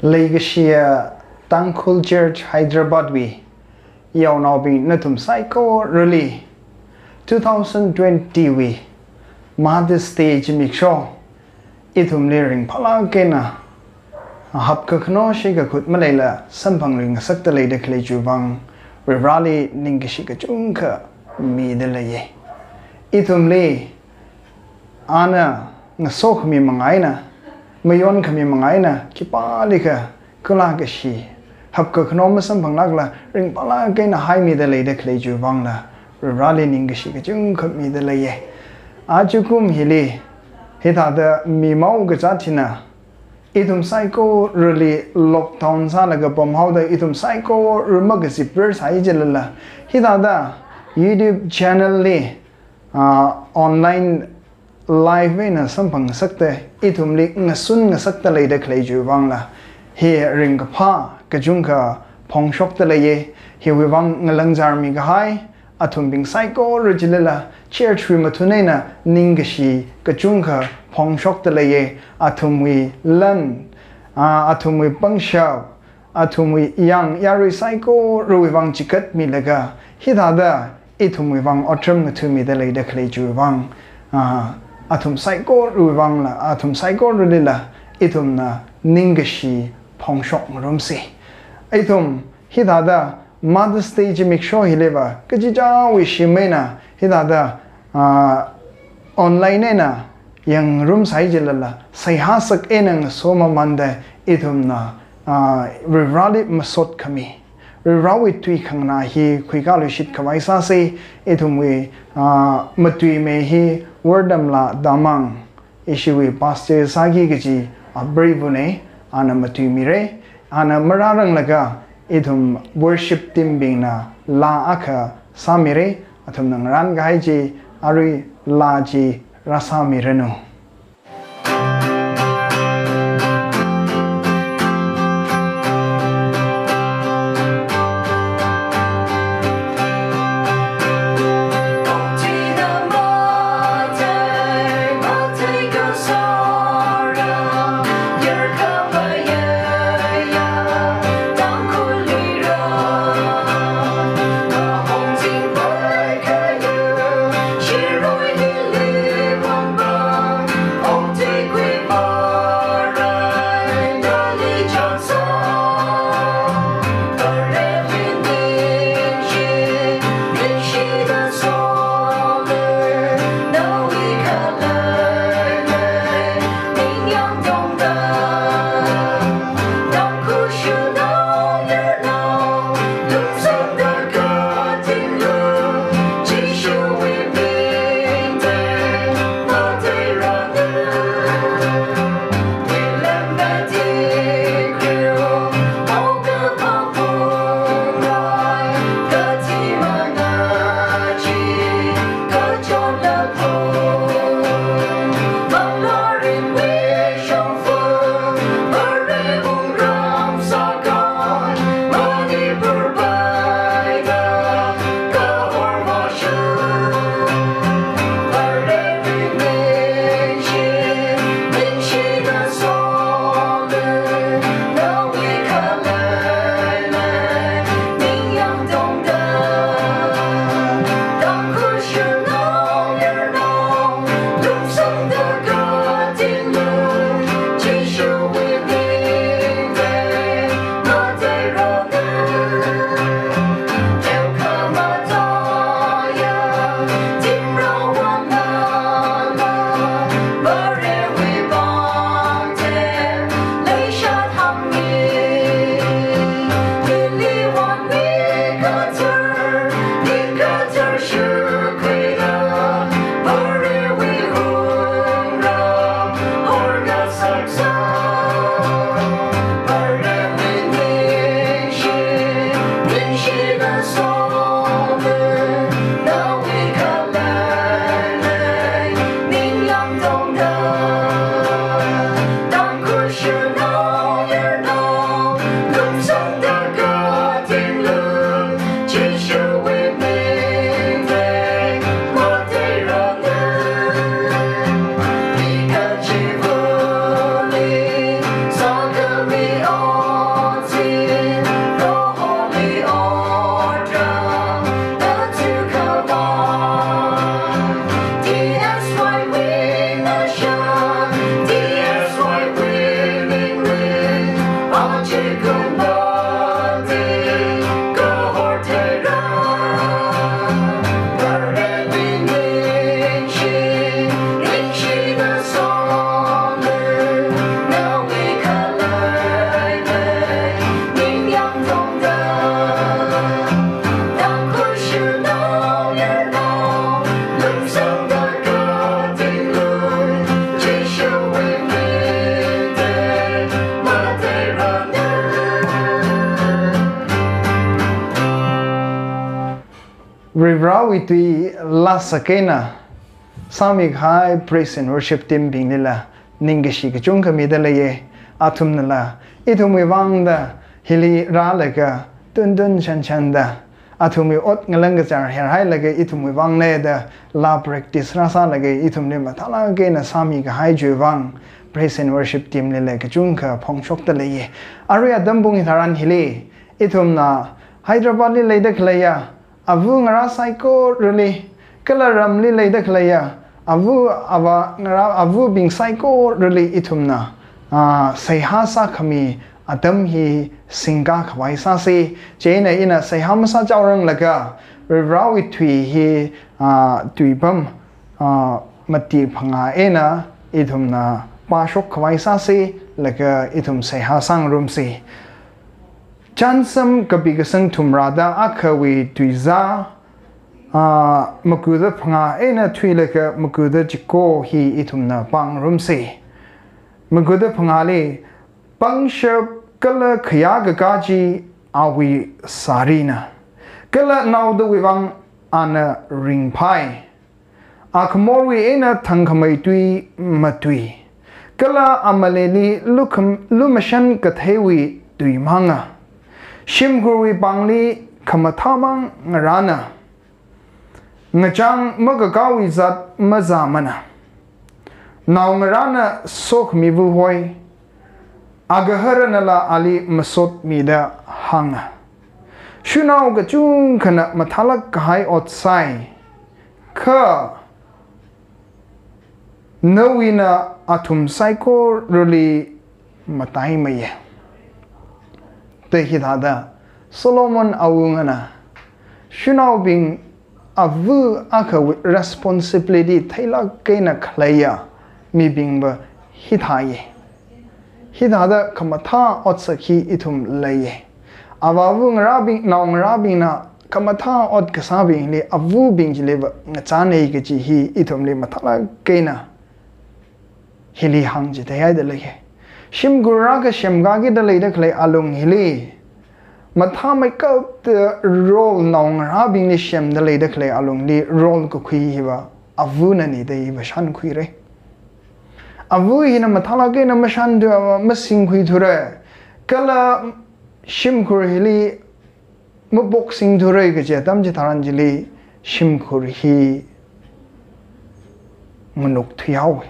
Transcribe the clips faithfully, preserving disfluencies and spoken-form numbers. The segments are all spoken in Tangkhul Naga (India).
Leikashiya Tangkhul Church Hyderabad wui yaonaobing nathum saikorali two thousand twenty wui Mother's Day zimiksho ithumli ringphālāk eina hapkakhano shikakhut maleila samphanglui ngasakta leida khalei chiwui vang Varivarali ningkashi kachungkha mida leiya. Ithumli ana ngasokhami manga eina, mayonkhami manga eina, khipālikha kala kashi, hapkakhano masamphanglākla ringphālāk eina haimida leida khalei chiwui vangla Varivarali ningkashi kachungkha mida leiya. Ajakum hili hithāda mimao kazāt hina ithum saikorali lockdown sālaga pamhaoda ithum saikora makaziprar sāi jilala, hithāda YouTube channel li, ah, online live eina samphang ngasakta, ithumli ngasun ngasakta leida khalei chiwui vangla hi ringkaphā kachungkha phongshokta leiya. Hiwui vang ngalang zārmi kahai athumbing saikora chilala church wui mathun eina ningkashi kachungkha phongshokta leiya. Athumwui lan, ah, athumwui pangshap, athumwui yang yarui saikorawui vang chikatmilaga hithāda ithumwui vang otram ngathāmida leida khalei chiwui vang, ah, athum saikorawui vangla, athum saikoralila ithumna ningkashi phongshok ngarumsa. Ithum hithāda Mother's Day zimiksho hiliva kachichāwui shim eina hithāda, ah, online eina yangngarum sāi jilala, seihā sak eina ngaso mamānda ithumna, ah, Varivarali masot khami, Varivarawui tui khanganā hi khuikāluishit khavai sāsa. Ithumwui, ah, matuimei hi Wortamla Damang, ishiwui pastor sāki kaji apreivana, ana matuimira. Ana marāranglaga ithum worship team bingna laa akha sāmira. Athumna ngarān kahai chi, arui laa chi rāsāmiranu. Varewui tui laa sākahai eina sāmikahai praise and worship team binglila ningkashi kachungkha mida leiya. Athumnala ithumwui vangda hili rālaga tuntun shanshanda athumwui ot ngalang kachar herhailaga ithumwui vangna da laa practice rāsālaga ithumli mathālāk eina sāmikahai chiwui vang praise and worship team lila kachungkha phongshokda leiya. Arui atam pung hitharan hili ithumna Hyderabad li leida khaleiya ava ngarā saikorali, kala ramli leida khaleiya ava avā ngarā avabing saikorali ithumna, ah, seihā sākhami atam hi singkā khavai sāsa. Chieina ina seihā masāchaoranglaga Varewui tui hi, ah, tuipam, ah, mati phangā eina ithumna pāshok khavai sāsa, laga ithum seihā sāngarumsa. Chānsam kapi kasang thumrāda akhawui tuizā, ah, makuda phangā eina thuilaga makuda chiko hi ithumna pāngarumsa. Makuda phangāli, pangshap kala khayākakā chi awui sārina, kala naodawui vang ana ringphai. Akhamorwui eina thangkhamei tui matui, kala amaleili lukham-, lumashan katheiwui tui manga. Shimkhurwui pāngli khamathā mang ngarāna, ngachang makakāwui zat mazāmana. Naongarāna sokhami vahoi, agaharanala ali masotmida hānga, shanao kachungkhana mathālāk kahai ot sāi, kha nawuina athum saikorali mataimeiya. Da hithāda Solomon awungana shanaobing ava akhawui responsibility theilāk eina khaleiya mibingva hithāya. Hithāda khamathā otsak hi ithum leiya. Avā ava ngarābing, naongarābingna khamathā ot kasābingli avabing chiliva ngachānei kaji hi ithumli mathālāk eina hili hāngchitheida leiya. Shimkhur akha semkākida leida khalei alung hili mathāmeikapta role naongarābingli semda leida khalei alungli role kakhui hiva avana ni da hiva shānkhuira. Ava hina mathālāk eina mashan thu, masingkhui thura. Kala shimkhur hili mapoksing thura kaji atam chitharan chili shimkhur hi nganuk thuihaowa.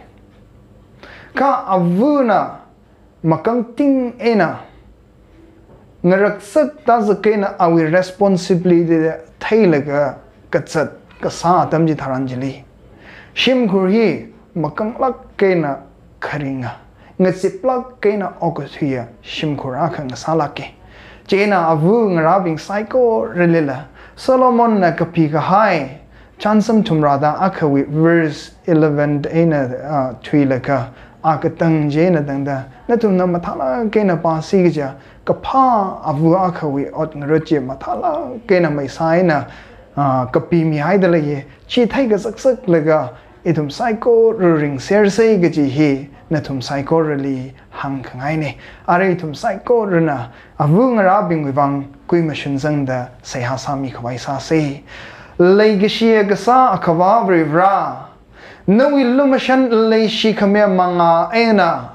Kha avana makangting eina ngaraksak tāsak eina awui responsibility theilaga kazat kasā atam chitharan chili shimkhur hi makanglāk eina kharinga, ngaziplāk eina okathuiya shimkhur akha ngasālāka. Chieina ava ngarābing saikoralila Solomonna kapikahai Chānsam thumrāda akhawui verse eleven eina, ah, thuilaga, ah, katang chieina tangda, nathumna mathālāk eina pāsi kaja, kaphā ava akhawui ot ngarut chi mathālāk eina maisā eina, ah, kapimihaida leiya, chi theikazaksaklaga, ithum saikora ringsersa kaji hi nathum saikorali hāngkhangaina. Arui ithum saikorana ava ngarābingwui vang kuimashun zangda seihā sāmi khavai sāsa. Leikashiya kasā Akhava Varivara, nawui lumashan leishi khami manga eina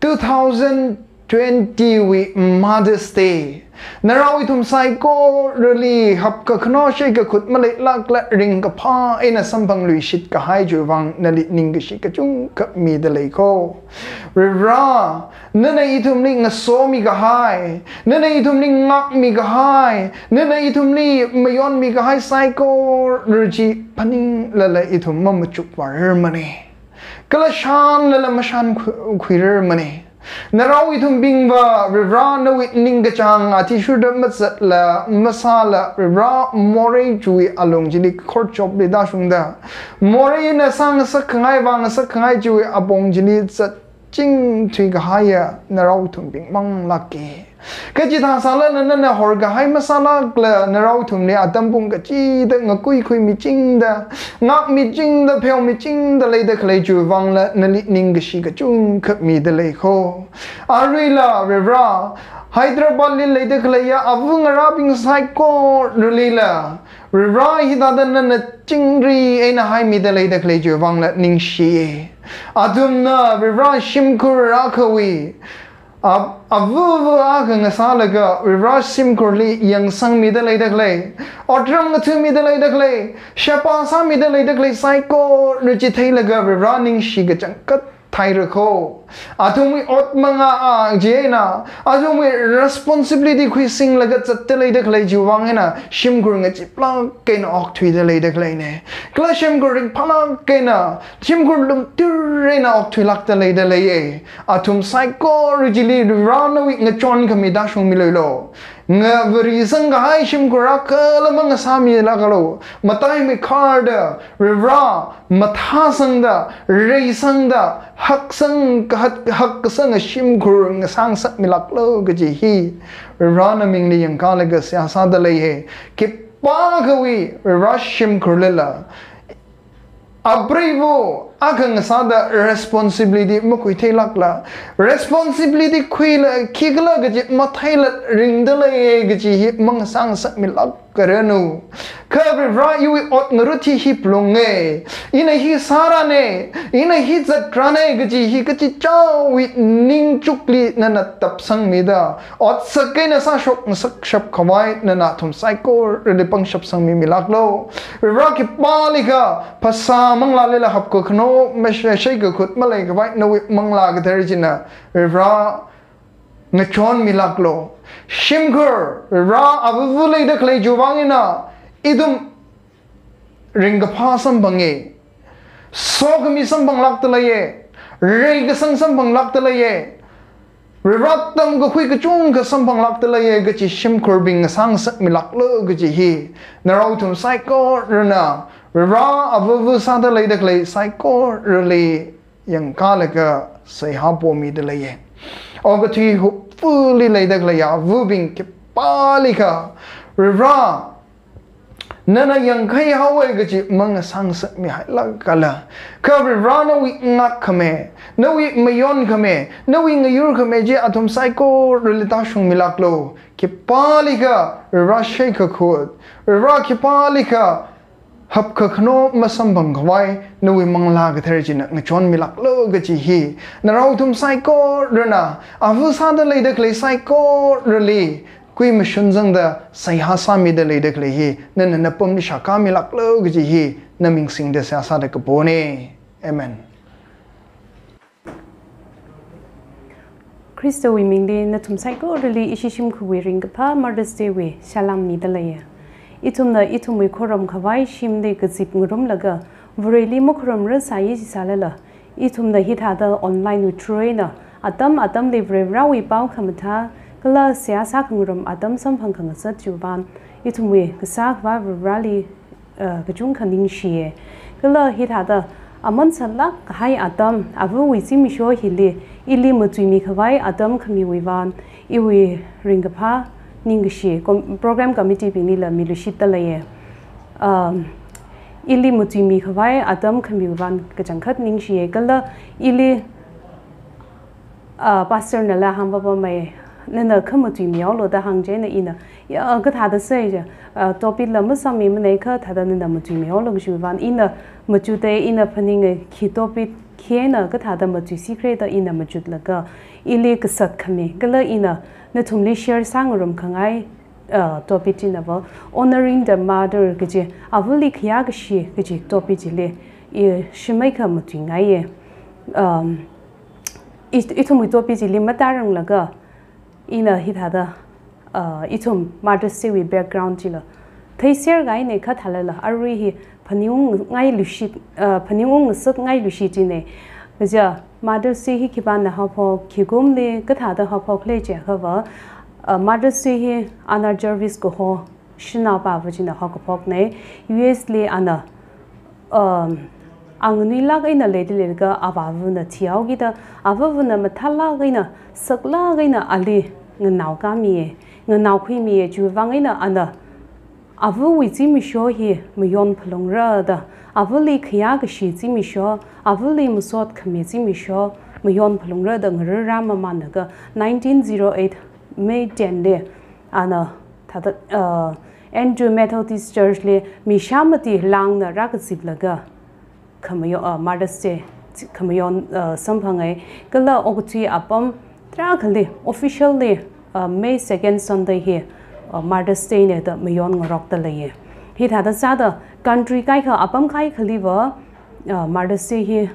two thousand twenty wui Mother's Day, narao ithum saikorali hapkakhano shaikakhut maleilākla ringkaphā eina samphangluishit kahai chiwui vang nali ningkashi kachungkha mida lei ko. Varivara, nana ithumli ngasomi kahai, nana ithumli ngākmi kahai, nana ithumli mayonmi kahai saikora chi phaninglala ithum mamachukvārarmana. Kala shānlala mashan khu-, khuirarmana. Narao ithumbingva Varivara nawui ningkachāng athishurda mazatla masāla Varivara morei chiwui alung chili khorchopli tāshungda, morei eina sāngasak khangai vāngasak khangai chiwui apong chili zatching thuikahaiya narao ithumbing manglāka. Kachithā sālala nana horkahai masālākla narao ithumli atam pung kachida ngakuikhui michingda, ngākmichingda, pheomichingda leida khalei chiwui vangla nali ningkashi kachungkha mida lei ko. Aruila Varivara, Hyderabad li leida khaleiya ava ngarābing saikoralila Varivara hithāda nana chingri eina haimida leida khalei chiwui vangla ningshiya. Athumna Varivara shimkhur akhawui a, avuvu akha ngasālaga Varivara shimkhurli yangsangmida leida khalei, otram ngathāmida leida khalei, sheba sāmida leida khalei saikora chi theilaga Varivara ningshi kachangkhat theira kho. Athumwui ot mangā a chieina, athumwui responsibility khuisinglaga zatta leida khalei chiwui vang eina shimkhur ngacheeplāk eina okthuida leida khaleina. Kala shimkhur ringphālāk eina, shimkhur lumtir eina okthuilākda leida leiya. Athum saikora chili Varivara nawui ngachon khami tāshungmilu lo. Ngavāri sangkahai shimkhur akhala mangasāmilāklu. Mataimeikharda, Varivara mathāsangda, reisangda, haksang kahat, hakkasang shimkhur ngasāngasakmilāklu kaji hi Varivara namingli yangkalaga seihā sāda leiya. Khipākhawui Varivara shimkhurlila apreiva akha ngasāda responsibility makhuitheilākla, responsibility khuila khikhala kaji matheila ringda leiya kaji hi mangasāngasakmilākranu. Kha Varivara iwui ot ngarut hi hi phalunga, ina hi sārana, ina hi zatrana kaji hi kachichāwui ningchukli nana tapsangmida, otsak eina sāshokngasakshap khavai nana athum saikorali pangshap sangmimilāklu. Varivara khipālikha phasā manglālila hapkakhano, mashai, shaikakhut maleikhavai nawui Manglā Kathara china Varivara ngachonmilāklu. Shimkhur, Varivara avuvu leida khalei chiwui vang eina ithum ringkaphā samphanga. Sokhami samphanglākda leiya. Reikasang samphanglākda leiya. Varivara tamkakhui kachungkha samphanglākda leiya kaji shimkhurbing ngasāngasakmilāklu kaji hi narao athum saikorana Varivara avuvu sāda leida khalei saikorali yangkalaga seihā pomida leiya. Okathui hupfali leida khaleiya avubing khipālikha Varivara nana yangkhai haowa kaji mangasāngasakmihailākla, kha Varivara nawui ngākkhami, nawui mayonkhami, nawui ngayurkhami chi athum saikorali tāshungmilāklu. Khipālikha Varivara shaikakhut, Varivara khipālikha hapkakhano masamphang khavai nawui Manglā Kathara china ngachonmilāklu kaji hi narao athum saikorana avu sāda leida khalei saikorali kuimashun zangda seihā sāmida leida khalei hi nana napamli shākāmilāklu kaji hi naming singda seihā sāda kapona. Amen. Khristawui mingli nathum saikorali ishi shimkhurwui ringkaphā Mother's Day wui salam mida leiya. Ithumna ithumwui khorum khavai shimli kazip ngarumlaga Vareli makhorum rāsāya jisālala, ithumna hithāda online wui through eina atam atamli Varivarawui pao khamathā kala seihā sākhangarum atam samphang khangasat chiwui vang ithumwui kasā Akhava Varivarali, uh, kachungkha ningshiya. Kala hithāda aman sālāk kahai atam, avuwui zimiksho hili ili matuimi khavai atam khamiwui vang iwui ringkaphā ningkashi com-, program committee binglila miluishitda leiya. Um, ili matuimi khavai atam khamiwui vang kachangkhat ningshiya. Kala ili, ah, pastor nala hāngpapamei, nana kha matuimihaolu da hāng chieina ina, ya, kathāda sāi ja, ah, topic la masāmimana, kha thāda nana matuimihaolu kajiwui vang ina machuta, ina phaninga khi topic khina kathāda matuisikhala da ina machutlaga ili kasat khami kala ina nathumli share sāngarum khangai, uh, topic chinava Honoring the Mother kaji, avuli khayākashi kaji topic chili i shimeikha matuingaiya. Um, i, ithumwui topic chili mataranglaga ina hithāda, uh, ithum Mother's Day wui background chila theiserkahaina, kha thālala arui hi phaningung ngailuishit, uh, phaningung ngasakngailuishit china. Kaja Mother's Day hi khipāna haophok, khikumli kathāda haophokla jiakhava, uh, Mother's Day hi Anna Jarvis kaho shanaopava china haokaphokna. U S li ana, um, anganuilāk eina leida leilaga avāvana thihaokida, avāvana mathālāk eina, saklāk eina ali nganaokāmiya, nganaokhuimiya, chiwui vang eina ana avuwui zimiksho hi mayon phalungra da, avuli khayākashi zimiksho, avuli masot khami zimiksho mayon phalungra da ngarāra mamānlaga nineteen zero eight May ten li ana thāda, uh, N two Methodist Church li mishā mati langna rākaziplaga khamayo, uh, Mother's Day khamayon, uh, samphangai. Kala okathui apam tarākhali officially, uh, May second Sunday hi, uh, Mother's Day ne da mayonngarokda leiye. Hithāda sāda country kaikha apam kaikhaliva, uh, Mother's Day hi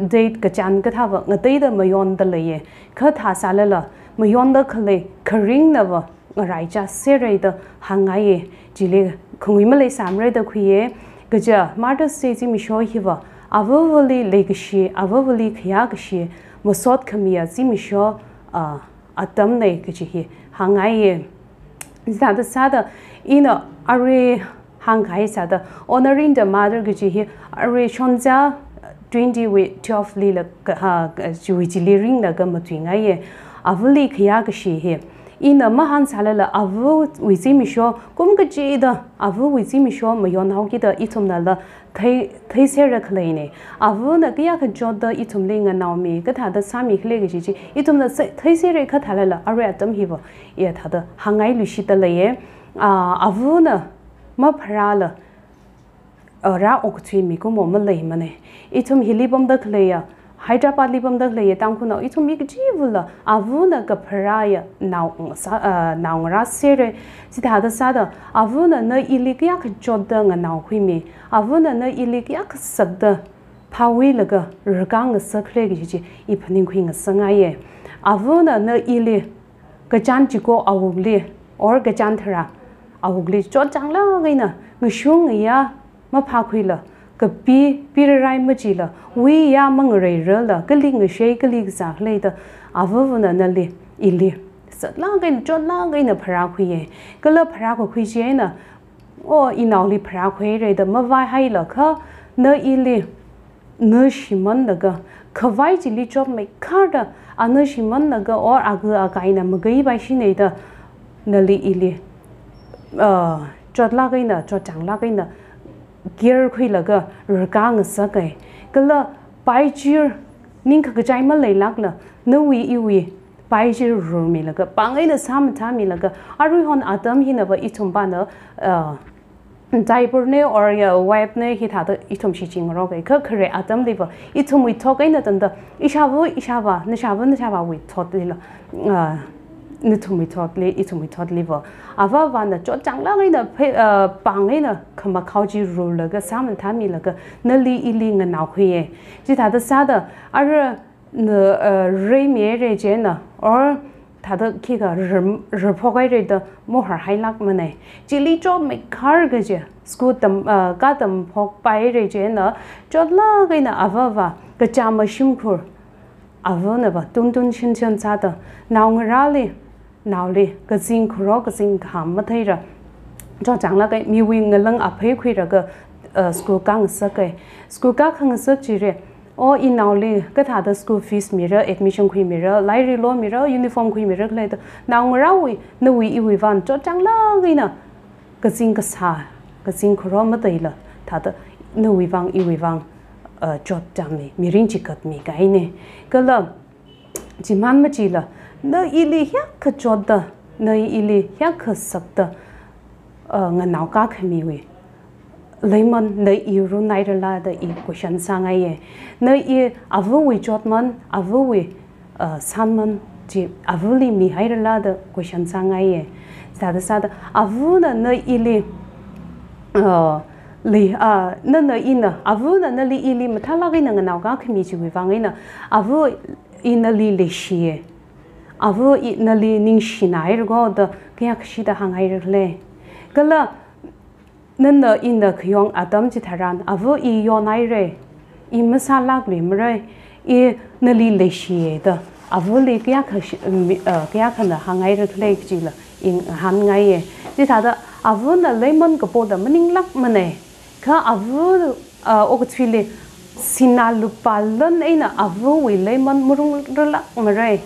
date kachān kathāva ngateida mayonda leiye. Kha thāsālala mayonda khalei kharingnava ngaraichā serrei da hāngngaiye. Chili khangui maleisāmara da khuiye. Kaja Mother's Day zimiksho hiva avavali leikashi, avavali khayākashi masot khamiya zimiksho, ah, atamnei kaji hi hāngngaiye. Chithāda sāda ina arui hāngkahai sāda Honoring the Mother kaji hi arui shonza twenty wui twelve lila ka, ha, ka, chiwui chili ringlaga matuingaiye. Avali khayākashi hi ina mahānsālala avawui zimiksho kum kachida avawui zimiksho mayonhaokida ithumnala thei, theiserra khaleine. Avana kayākha chotda ithumli nganaomi, kathāda sāmi khalei kaji chi ithumna se, theiserra kha thālala arui atam hiva iya thāda hāngngailuishitda leiye. Ah, avana mapharāla, uh, rā okathui mikumo maleimane. Ithum hili pamda khaleiya, Hyderabad li pamda khaleiya Tangkhulnao ithum mi kachivula avana kapharāya nao sā, uh, naongarā serrei. Chithāda sāda avana na ili kayākha chotda nganaokhuimi, avana na ili kayākha sakda phāwuilaga rarkāngasak khalei kaji chi i phaningkhui ngasakngaiye. Avana na ili kachān chiko awukli, or kachān tharā awukli chotchānglāk eina ngashung ngayā maphākhuila, kapi pirarai machila, wuiya mangareirala, kali ngashei kali kazā khaleida avavana nali ili satlāk eina chotlāk eina pharākhuiye. Kala pharākakhui chi eina, o, inaoli pharākhuihaira da mavaihailakha, na ili na shimānlaga, khavai chili chotmeikharda, ana shimānlaga or aga akaina magaipaishine da nali ili, uh, chotlāk eina, chotchānglāk eina care khuilaga rarkāngasakai. Kala paichir ningkakachai maleilākla, nawui iwui paichir rurmilaga, pāng eina sāmathāmilaga, aruihon atam hinava ithumpana, uh, diaper ne or ya wipe ne hithāda ithum shichingarokai. Kha khare atamliva ithumwui thot eina tangda ishāva ishāvā, nashāva nashāvāwui thotlila, ah, nathumwui thotli, ithumwui thotliva avavana chotchānglāk eina phei, ah, pāng eina khamakhao chi rurlaga sāmathāmilaga nali ili nganaokhuiye. Chithāda sāda ara na, uh, reimihaira chieina, or thāda khikha ram, ramphokhaira da mohorhailākmanei. Chili chotmeikhar kaje, school tam, uh, katamphokpaira chieina, chotlāk eina avava kachāma shimkhur, avanava tuntun shinchin sāda, naongarāli, naoli kazing kharo kazing kaham matheira chotchānglākai. Miwui ngalang aphei khuiraga, uh, school kāngasakai. School kākhangasak chire, o, inaoli kathāda school fees mira, admission khuimira, lairik lomira, uniform khuimira khaleida, naongarāwui, nawui iwui vang chotchānglāk eina kazing kasā, kazing kharo matheila, thāda nawui vang iwui vang, uh, chotchānmi, mirin chikatmi kahaine. Kala chimān machila, na ili hiyākha chotda, na ili hiyākha sakda, uh, nganaokā khamiwui leiman na i runhairala da i question sāngaiye. Na i avawui chotman, avawui, uh, sānman chi avali mihairala da question sāngaiye. Sāda sāda avana na ili, uh, li, uh, nana ina, avana nali ili mathālāk eina nganaokā khami chiwui vang eina, ava i nali leishiye. Ava i nali ningshinairako da kayākha shida hānghaira khalei. Kala nana ina khayong atam chitharan, ava i yonhaira, i masālākluimara, i nali leishiye da avali kayākha shi, mi, uh, kayākhana hānghaira khalei kajila i ngahānngaiye. Chithāda avana leiman kapoda maninglākmanei. Kha ava, uh, okathuili sinā lupā lan eina avawui leiman marungralākmara.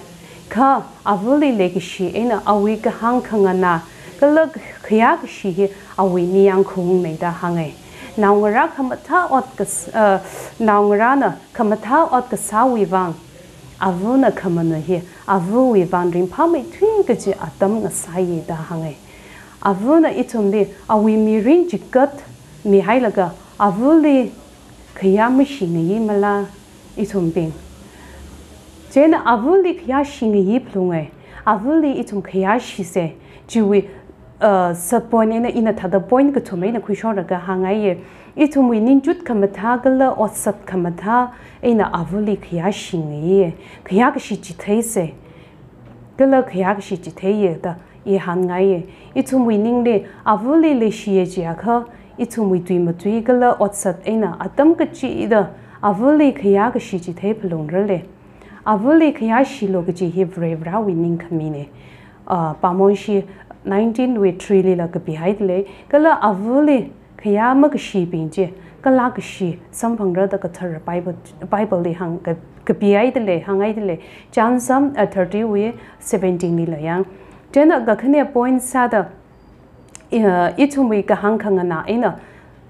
Kha avali leikashi eina awui kahāng khanganā kala khayākashi hi awui ningyāng khaungnei da hānge. Naongarā khamathā ot kas-, uh, naongarāna khamathā ot kasāwui vang, avana khamana hi avawui vang ringphāmeithui kaji atam ngasāye da hānge. Avana ithumli awui mirin chikat mihailaga avali khayā mashingayi mala ithumbing. Chieina avali khayā shingayi phalungai. Avali ithum khayā shisa. Chiwui, uh, sub point eina ina thāda point kathum eina khuishoklaga hāngngaiya. Ithumwui ningchut khamathā kala otsak khamathā eina avali khayā shingayi. Khayā kashi chitheisa. Kala khayā kashi chitheiya da i hāngngaiya. Ithumwui ningli avali leishiya chiakha, ithumwui tui matui kala otsak eina atam kachida avali khayā kashi chithei phalungrala. Avali khayā shilu kaji hi Varivarāwui ningkhamina. Ah, Pāngmongshi nineteen wui three lila kapihaidalei. Kala avali khayā makashibing chi kalā kashi samphangra da kathara Bible, Bible li hāng ka, kapihaidalei, hānghaidalei. Chānjam, uh, thirty wui seventeen lila yang. Chieina kakhane point sāda, uh, ithumwui kahāng khanganā eina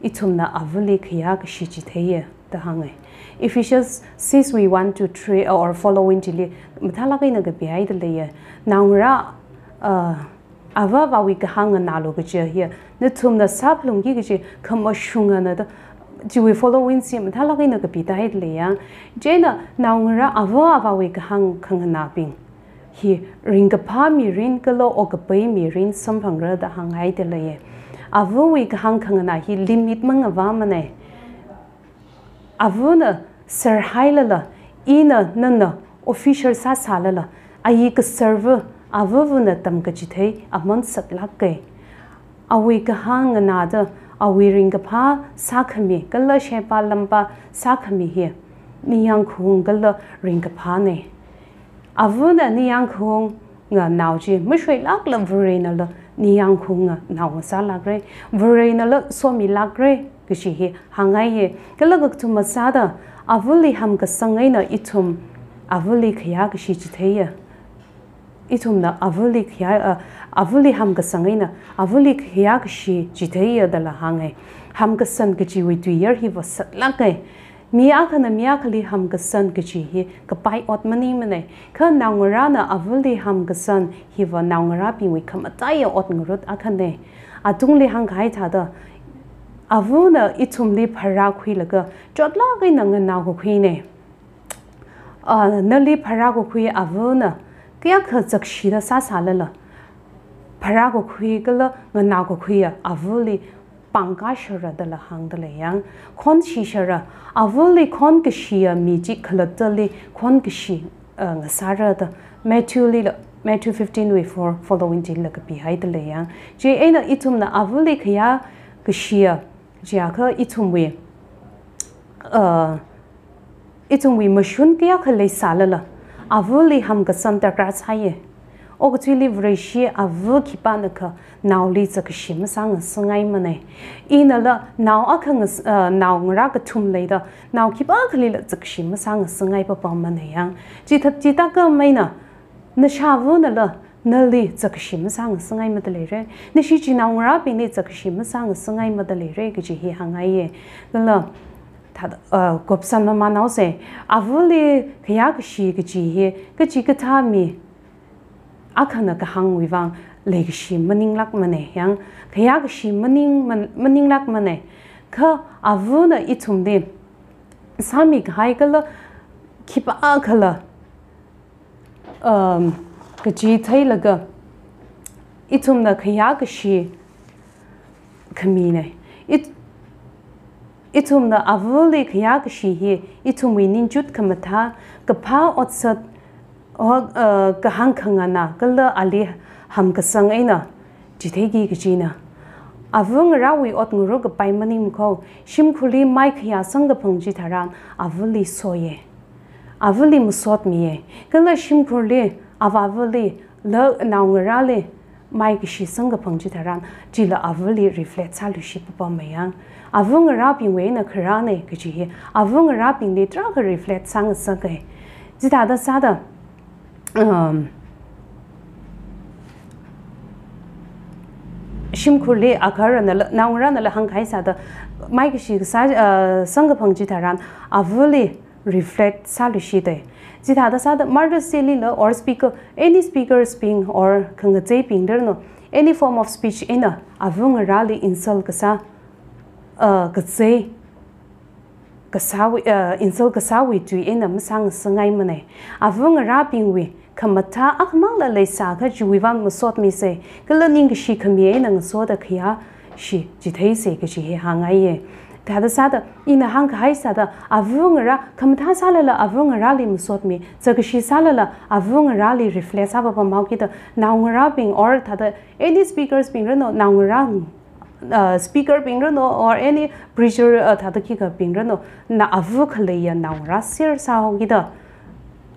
ithumna avali khayā kashi chitheiya da hānga. Ephesians six wui one to three or following chili mathālāk eina kapihaidaleiya. Naongarā, uh, avāvawui kahāng nganālu kaji hi, nathumna sāphalungki kaji khamashungana da, chiwui following chi mathālāk eina kapidalei yang. Chieina naongarā avāvawui kahāng khanganābing hi ringkaphā mirin kala okapai mirin samphangra da hānghaidaleiya. Avawui kahāng khanganā hi limit mangavāmana. Avana serhailala, ina nana official sāsālala, ayi kaserva avavana tamkachithei aman saklāka. Awui kahāng nganāda, awui ringkaphā sākhami, kala sheba lampa sākhami hi ningyāng khaung kala ringkaphāna. Avana ningyāng khaunga nao chi mashoilākla Vareinala ningyāng khaunga nao ngasālākra, Vareinala somilākra kaji hi hāngngaiya. Kala kakathuma sāda, avali hamkasang eina ithum avali khayā kashi chitheiya. Ithumna avali khayā, ah, avali hamkasang eina avali khayā kashi chitheiya dala hānga. Hamkasan kajiwui tuiyār hiva saklāka. Mi akhana mi akhali hamkasan kaji hi kapai ot maningmana. Kha naongarāna avali hamkasan hiva naongarābingwui khamataiya ot ngarut akhana. Atungli hāngkahai thāda, avana ithumli pharākhuilaga chotlāk eina nganaokakhuina. Ah, nali pharākakhui avana kayākha zakshida sāsālala, pharākakhui kala nganaokakhuiya avali pāngkāshara dala hāngdalei yang. Khonshishara, avali khonkashiya mi chi khalattali khonkashi, uh, ngasāra da Matthew lila, Matthew fifteen wui four following chila kapihaidalei yang. Chieina ithumna avali khayā kashiya chiakha ithumwui, uh, ithumwui mashun kayākha leisālala, avali hamkasan darkar sāya. Okathuili Vareshi ava khipānakha naoli zakkashi masāngasangaimana. Inala nao akha ngas-, ah, naongarā kathum leida, nao khipākhalila zakkashi masāngasangai papamana yang. Chithā, chithākhameina, nashāvanala nali zakkashi masāngasangai madaleira. Nashi chinaongarābingli zakkashi masāngasangai madaleira kaji hi hāngngaiya. Kala thāda, uh, kupsang mamānaosa, avali khayā kashi kaji hi kachikathā mi akhana kahāngwui vang leikashi maninglākmana yang, khayā kashi maning, man-, maninglākmana. Kha avana ithumli sāmikahai kala khipākhala, um, kaji theilaga, ithumna khayā kashi khamina. It-, ithumna avali khayā kashi hi ithumwui ningchut khamathā, kaphā otsak, o, uh, kahāng khanganā kala ali hamkasang eina chitheiki kajina. Avangarāwui ot ngarut kapai maningmakho, shimkhurli mai khayā samkaphang chitharan avali soya. Avali masotmiya. Kala shimkhurli, avāvali, la naongarāli mai kashi samkaphang chitharan, chila avali reflect sāluishit papamma yang. Avangarābingwui eina kharāna kaji hi avangarābingli tarākha reflect sāngasaka. Chithāda sāda, um, shimkhurli agaharanala, naongarānala hāngkahai sāda, mai kashi kasā, uh, samkaphang chitharan, avali reflect sāluishita. Chithāda sāda Mother's Day lila or speaker, any speakers bing or khangacheibing darno, Any form of speech eina ava ngarāli insult kasā, uh, kazei, kasāwui, uh, insult kasāwui tui eina masāngasakngaimana. Ava ngarābingwui khamathā akhamangla leisākha chiwui vang masotmisei, kala ningkashi khami eina ngasoda khayāshi chitheisei kaji hi hāngngaiya. Thāda sāda, ina hāngkahai sāda, ava ngarā, khamathā sālala ava ngarāli masotmi, zakkashi sālala ava ngarāli reflect sāpapamhaokida, naongarābing or thāda any speakers bing ranu, naongarā, uh, speaker bing ranu, or any preacher, uh, thāda khikha bing ranu, na ava khaleiya naongarā ser sāhaokida,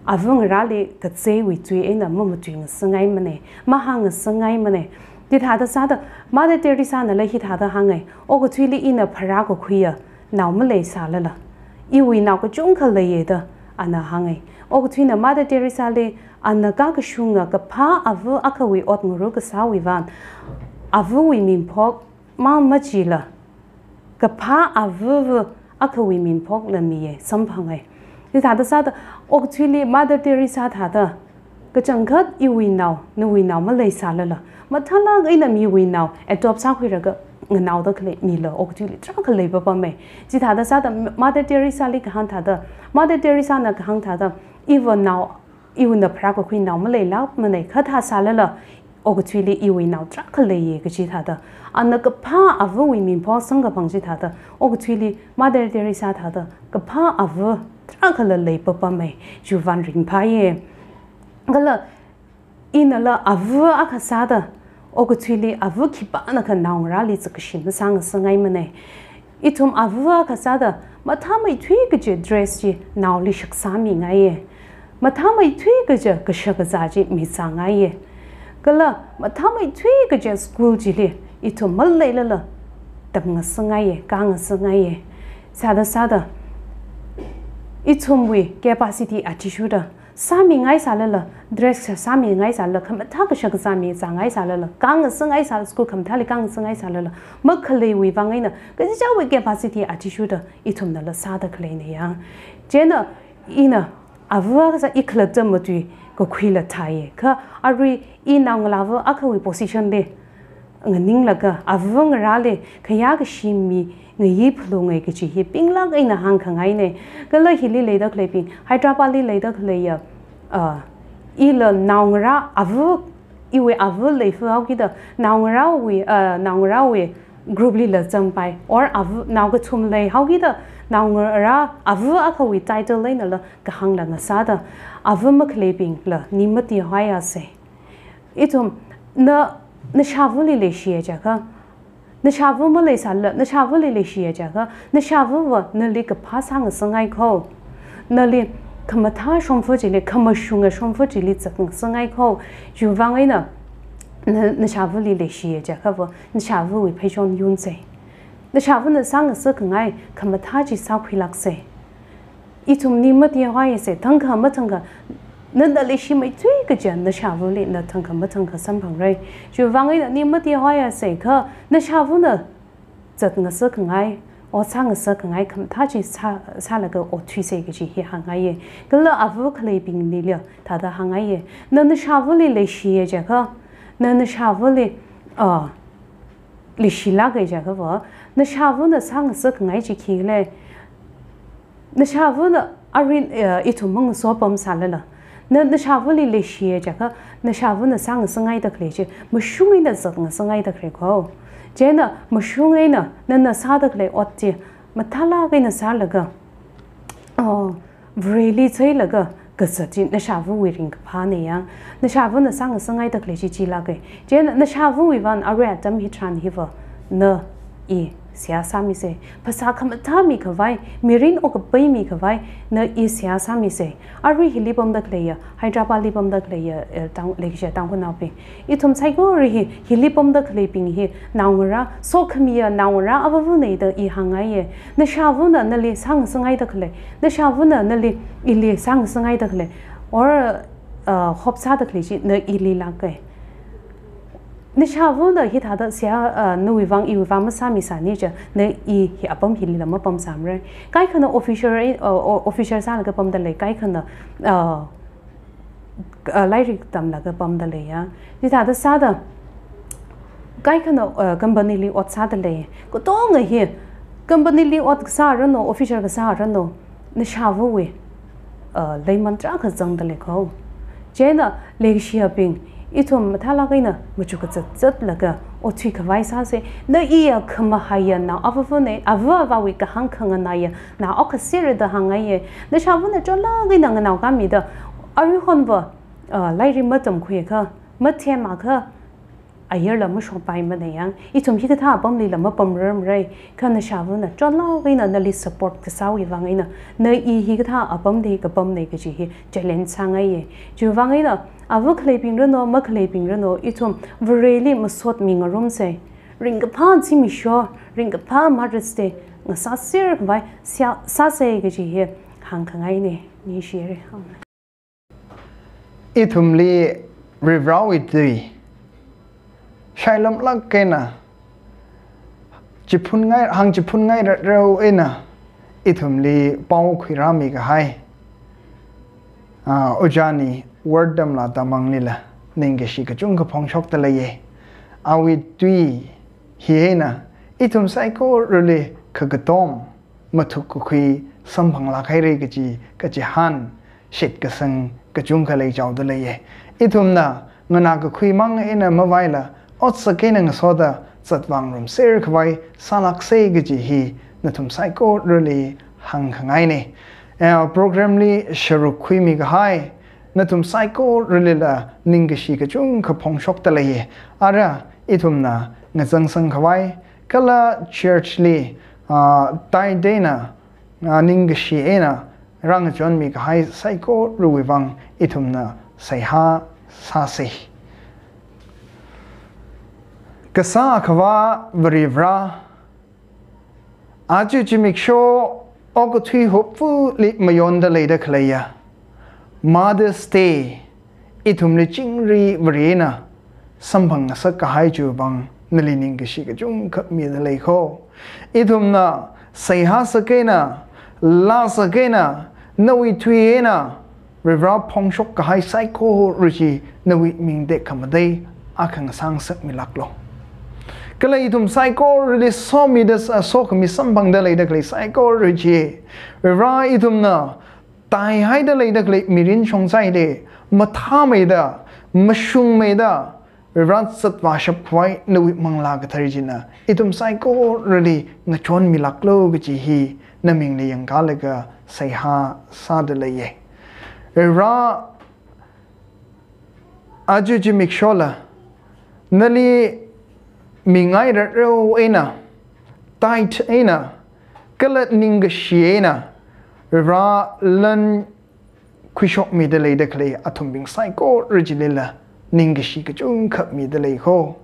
ava ngarāli kazeiwui tui eina mamatuingasakngaimana, mahāngngasakngaimana. Chithāda sāda, Mother Teresa nala hithāda hānga, okathuili ina pharākakhuiya nao maleisālala, iwui nao kachungkha leiya da ana hānga. Okathuina Mother Teresa li ana kakashunga kaphā ava akhawui ot ngarā kasāwui vang, avawui mingphok mang machila, kaphā avava akhawui mingphokla miya, samphanga. Chithāda sāda, okathuili Mother Teresa thāda, kachangkhat iwui nao, nawui nao maleisālala, mathālāk eina miwui nao adopt sākhuilaga nganaoda khalei mila okathuili tarākha leipapama. Chithāda sāda Mother Teresa li kahāng thāda, Mother Teresa na kahāng thāda, iva nao, ina pharākakhui nao maleilākmana, kha thā sālala okathuili iwui nao tarākha leiya kaji thāda, ana kaphā avawui mingphok samkaphang chithāda, okathuili Mother Teresa thāda kaphā ava tarākhala leipapama, chiwui vang ringphāya. Kala inala ava akha sāda, okathuili ava khipānakha naongarāli zakkashi masāngasakngaimana. Ithum ava akha sāda, mathāmeithui kaja dress chi naoli shaksāmingaiya. Mathāmeithui kaja kashakazā chi mizāngaiya. Kala mathāmeithui kaja school chili ithum maleilala tamngasakngaiya, kāngasakngaiya. Sāda sāda, ithumwui capacity athishurda, sāmingai sālala, dress sāmingai sālala, khamathā kashakazā mizāngai sālala, kāngasakngai sālala, school khamathāli kāngasakngai sālala, makhaleiwui vang eina, kachichāwui capacity athishurda ithumnala sāda khaleina ya. Chieina, ina ava kasā i khalatta matuikakhuila thāya. Kha arui i naongalāva akhawui position li nganinglaga, ava ngarāli khayākashi mi ngayi phalunga kaji hi pinglāk eina hāngkhangaina. Kala hili leida khaleibing, Hyderabad li leida khaleiya, ah, ila naongarā ava, iwui ava leifa haokida, naongarāwui, ah, naongarāwui group lila zangpai, or ava, nao kathum lei haokida, naongarā ava akhawui title einala kahāngla ngasāda, ava makhaleibingla ning matihoiasei. Ithum, na, nashāvali leishiya jiakha, nashāva maleisālala, nashāvali leishiya jiakha, nashāvava nali kaphā sāngasakngai kho. Nali khamathā shongfa chili, khamashunga shongfa chili zatngasakngai kho. Chiwui vang eina, na, nashāvali leishiya jiakhava, nashāvawui pheichon yunsei. Nashāvana sāngasakngai khamathā chi sākhuilāksei. Ithum ning matihoiasei, thangkha mathangkha, nana leishimeithui kaja nashāvali na thangkha mathangkha samphangra. Chiwui vang eina ning matihoiasei kha, nashāvana zatngasakngai, ot sāngasakngai khamathā chi sā, sālaga ot thuisei kaji hi hāngngaiya. Kala ava khaleibinglila thāda hāngngaiya. Na nashāvali leishiya jiakha, na nashāvali, ah, leishilāka jiakhava, nashāvana sāngasakngai chi khikhala? Nashāvana arui, eh, ithum mangasopam sālala, na, nashāvali leishiya jiakha, nashāvana sāngasakngaida khalei chi mashung eina zatngasakngaida khalei kho. Chieina mashung eina nana sāda khalei ot chi mathālāk eina sālaga, oh, Vareli cheilaga kazat chi nashāvawui ringkaphāna ya. Nashāvana sāngasakngaida khalei chi chilāka. Chieina nashāvawui vang arui atam hitharan hiva na i seihā sāmisei. Phasā khamathā mikhavai, mirin okkapai mikhavai, na i seihā sāmisei. Arui hili pamda khaleiya, Hyderabad li pamda khaleiya, eh, Tang-, leikashi Tangkhulnaobing, ithum saikora hi, hili pamda khaleibing hi, naongarā, sokhamiya naongarā avavana da i hāngngaiya. Nashāvana nali sāngasakngaida khalei, nashāvana nali ili sāngasakngaida khalei, or, uh, hope sāda khalei chi na ililāka. Nashāvana hithāda seihā, uh, nawui vang iwui vang masāmisāni jiakha, na i hi apam hilila mapamsāmara. Kaikhana officer, uh, o-, officer sālaga pamda lei, kaikhana, uh, uh, lairik tamlaga pamda leiya. Chithāda sāda, kaikhana, uh, company li ot sāda lei. Katonga hi, company li ot kasā ranu, official kasā ranu, nashāvawui, uh, leiman tarākha zangda lei kho. Chieina leikashiyabing, ithum mathālāk eina machuk kazat zatlaga ot thuikhavai sāsa. Na iya khamahaiya nao avāvana, avā avāwui kahāng khanganāya nao okathui sāra da hāngngaiya. Nashāvana chotlāk eina nganaoka mida, aruihonva, uh, lairik matamkhuiakha, mathemakha, ayarla mashokpaimana yang, ithum hikathā apamlila mapamrarmara, kha nashāvana chotlāk eina nali support kasāwui vang eina, na i hikathā apamli kapamna kaji hi challenge sāngaiya. Chiwui vang eina, avā khaleibing ranu, makhaleibing ranu, ithum Vareli masot mingarumsa, ringkaphā zimiksho, ringkaphā Mother's Day ngasāserkhavai sā, sāsa kaji hi hāngkhangaina, ningshira. Ithumli Varivarāwui tui shailamlāk eina, chiphunngai, hāngchiphunngairarao eina, ithumli pao khuirāmi kahai, ah, Ojā Nii Wortamla Tamanglila ningkashi kachungkha phongshokda leiya. Awui tui hi eina ithum saikorali khakatom mathuk kakhui samphanglāk haira kaji, kachihān shitkasang kachungkha leichaoda leiya. Ithumna nganā kakhuimang eina mavaila, otsak eina ngasoda zatvāngarumserkhavai sālāksa kaji hi nathum saikorali hāngkhangaina. Eh, program li sharuk khuimi kahai nathum saikoralila ningkashi kachungkha phongshokda leiya. Ara ithumna ngazangsangkhavai, kala church li, ah, tithe eina, ah, ningkashi eina rāngachonmi kahai saikorawui vang ithumna seihā sāsa. Kasā Akhava Varivarā, aja zimiksho okathui hupfali mayonda leida khaleiya Mother's Day ithumli chingri Varena samphang ngasak kahai chiwui vang nali ningkashi kachungkha mida lei kho. Ithumna seihā sākahai eina, laa sākahai eina, nawui tui eina Varivarā phongshok kahai saikora chi nawui ming tekhamatei akha ngasāngasakmilāklu. Kala ithum saikorali somida sa, sokhami samphangda leida khalei saikora chi, Varivarā ithumna taihaida leida khalei mirin shongzaili mathāmeida, mashungmeida, Varivarā zatvāshap khavai nawui Manglā Kathara china ithum saikorali ngachonmilāklu kaji hi namingli yangkalaga seihā sāda leiya. Varivarā, aja zimikshola nali mingairarao eina, tithe eina, kala ningkashi eina, Varivarā lan khuishokmida leida khalei athumbing saikora chilila ningkashi kachungkha mida lei kho.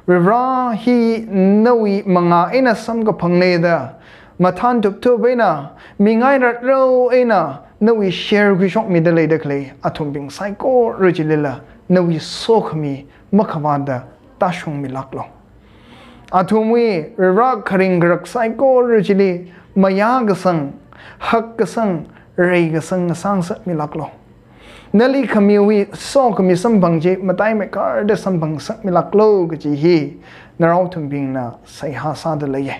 Varivarā, hi nawui mangā eina samkaphangna da, mathān tuptup eina, mingairarao eina nawui share khuishokmida leida khalei athumbing saikora chilila nawui sokhami makhavāda tāshungmilāklu. Athumwui Varivarā kharing kharak saikora chili mayākasang, hakkasang, reikasang ngasāngasakmilāklu. Nali khamiwui sokhami samphang chi mataimeikarda samphangngasakmilāklu kaji hi narao athumbingna seihā sāda leiya.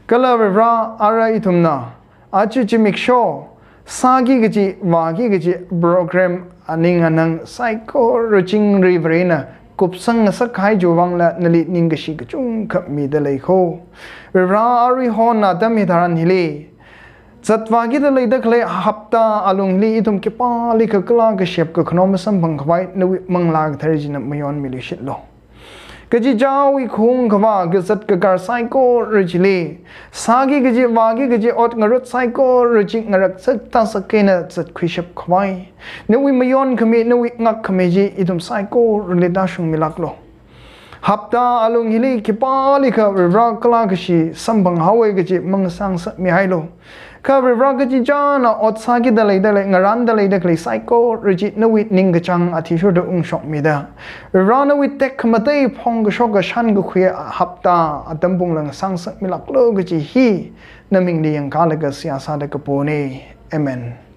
Kala Varivarā, ara ithumna aja zimiksho sāki kaji, vāki kaji program aning anang saikora chingri Varena kupsang ngasak kahai chiwui vangla nali ningkashi kachungkha mida lei kho. Varivarā, aruihon atam hitharan hili zatvākida leida khalei hapta alung hili ithum khipālikha kala kashap kakhanao masamphang khavai nawui Manglā Kathara china mayonmiluishitlu. Kachichāwui khung khavā kazat kakar saikora chili, sāki kaji, vāki kaji, ot ngarut saikora chi ngaraksak tāsak eina zatkhuishap khavai nawui mayonkhami, nawui ngakkhami chi ithum saikorali tāshungmilāklu. Hapta alung hili khipālikha Varivarā kala kashi samphang haowa kaji mangasāngasakmihailu. Kha Varivarā, kachichāna ot sākida leida khalei, ngarānda leida khalei saikora chi nawui ningkachāng athishurda ungshokmida, Varivarā, nawui tekhamatei phongkashok kashan kakhui hapta atam pungla ngasāngasakmilāklu kaji hi namingli yangkalaga seihā sāda kapona. Amen.